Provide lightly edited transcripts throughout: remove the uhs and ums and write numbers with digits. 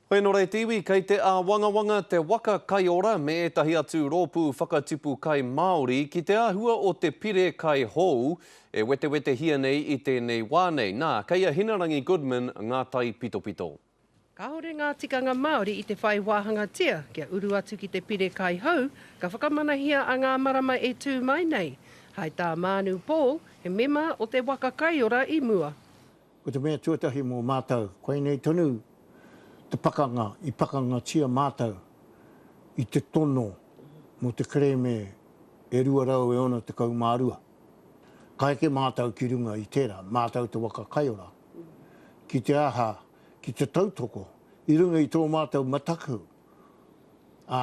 Whenore te iwi, kei te āwangawanga te waka kaiora me ētahi atu rōpū whakatipu kai Māori ki te āhua o te pire kai hou e wetewetehia nei i tēnei wā nei. Nā, kei a Hinarangi Goodman ngā taipitopito. Kāore ngā tikanga Māori i te whai wāhangatia kia uru atu ki te pire kai hou ka whakamanahia a ngā marama e tū mai nei, hai tā Maanu Paul, he mema o te waka kaiora i mua. Ko te mea tuatahi mō mātou, koinei tonu te pakanga i pakangatia mātou i te tono mō te kerēme e 262. Ka eke mātou ki runga i tērā, mātou te waka kaiora, ki te aha, ki te tautoko i runga i tō mātou mataku, ā,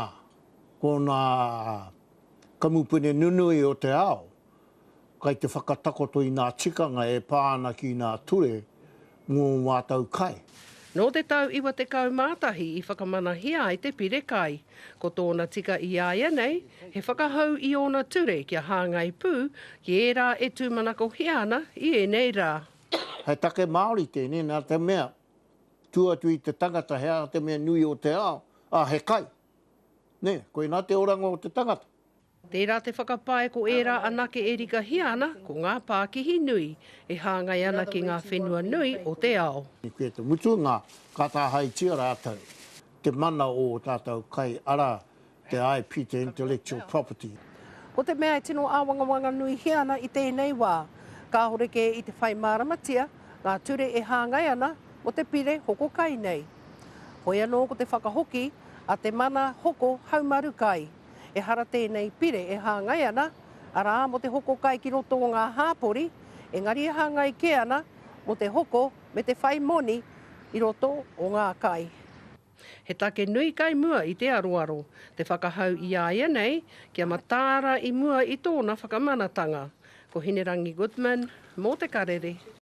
ko ngā kamupene nunui o te ao, Kai te whakatakoto i nā tikanga e pā ana ki nā ture mō mātou kai. Nō te tau 91 i whakamanahia ai te pire kai. Ko tōna tika i a ia nei, he whakahou i ōna ture kia hāngai pū ki ērā e tūmanakohia ana i ēnei rā. He take Māori tēnei nā te mea, tua atu i te tangata he aha te mea nui o te ao, ā, he kai. Nē, koinā te oranga o te tangata. Tērā te whakapae ko ērā anake e rikahia ana ko ngā pākihi nui e hāngai ana ki ngā whenua nui o te ao. I koe te mutunga ka tāhaetia rātou te mana o ō tātou kai arā te IP te intellectual property. Ko te mea e tino āwangawanga nuihia ana i tēnei wā, kāore kē i te whai māramatia ngā ture e hāngai ana mō te pire hoko kai nei. Hoi anō ko te whakahoki a te mana hoko haumaru kai. Ehara tēnei pire e hāngai ana, arā, mō te hoko kai ki roto o ngā hāpori, engari e hāngai kē ana mō te hoko me te whai moni i roto o ngā kai. He take nui kai mua i te aroaro, te whakahau i a ia nei kia mataara i mua i tōna whakamanatanga. Ko Hinerangi Goodman, mō Te Karere.